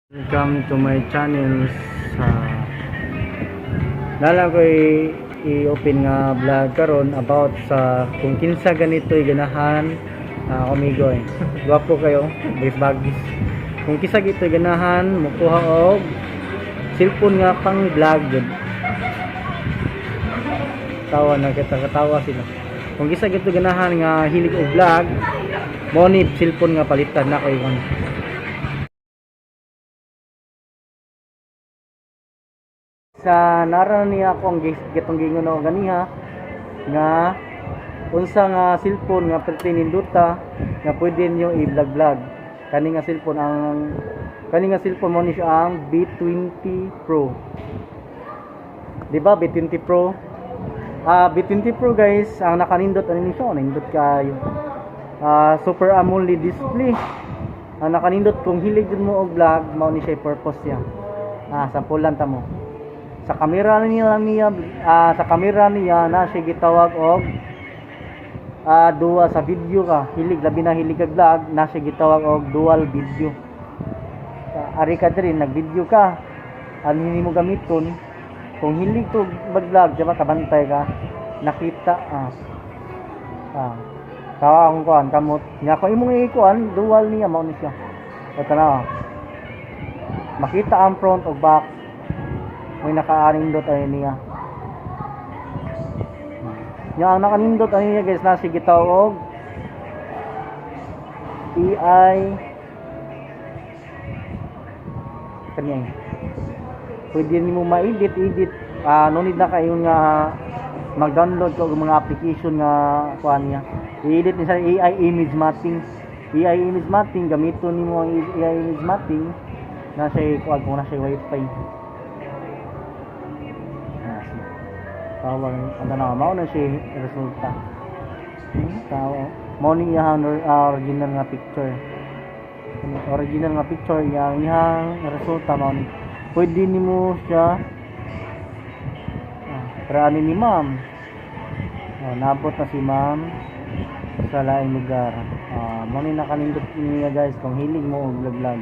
Welcome to my channel. Sa nala ko i-open nga vlog karon about sa kung kinsa ganito'y ganahan, amigo eh. Gwapo kayo, bagis bagis. Kung kinsa gito'y ganahan mukuha og cellphone nga pang vlog jud. Tawa na kita, katawa sila. Kung kinsa gito ganahan nga hilig og vlog, mo ni cellphone nga palitan na koy. Sa nara niya ako ang gitong gingon ako ganiha nga unsa nga cellphone nga perti ninduta nga pwede niyo i-vlog vlog. Kani nga cellphone, ang kani nga cellphone mo ni siya ang B20 Pro, di ba? B20 Pro, B20 Pro guys, ang nakanindot ani ni siya, nindot kayo, Super AMOLED display ang nakanindot. Kung hilig jud mo og vlog, mao ni siya purpose niya. Sampulan ta mo sa kamera niya lang niya, sa kamera niya na siya gitawag og dual sa video ka hilig, labi na hilig kag vlog, na siya gitawag og dual video. Ari ka diri, nag-video ka, ano nimo gamiton kung hilig to mag-vlog, di ba? Kabantay ka, nakita, tawa akong kuan kamot nya kung imong ikuan, dual niya, mao ni siya. O tanaw, makita ang front ug back, may nakaanindot ay niya. Nya ang nakanindot ani niya guys, na sige og AI kanya, pwede nimo ma-edit edit. No need na kayo nga mag-download ko og mga application nga kuan niya. I-edit ni sa AI image mapping. AI image mapping, gamiton nimo ang AI image mapping na siya kuan kung na siya wifi. Tawag ang tanaw, mao na siya resulta. Tao mao ni iyang original nga picture. Original nga picture iyang iyang resulta mao ni. Pwede nimo siya, pero ani ni ma'am, oh, naabot na si ma'am sa laing lugar. Mao ni nakanindot niya guys, kung hilig mo og vlog vlog.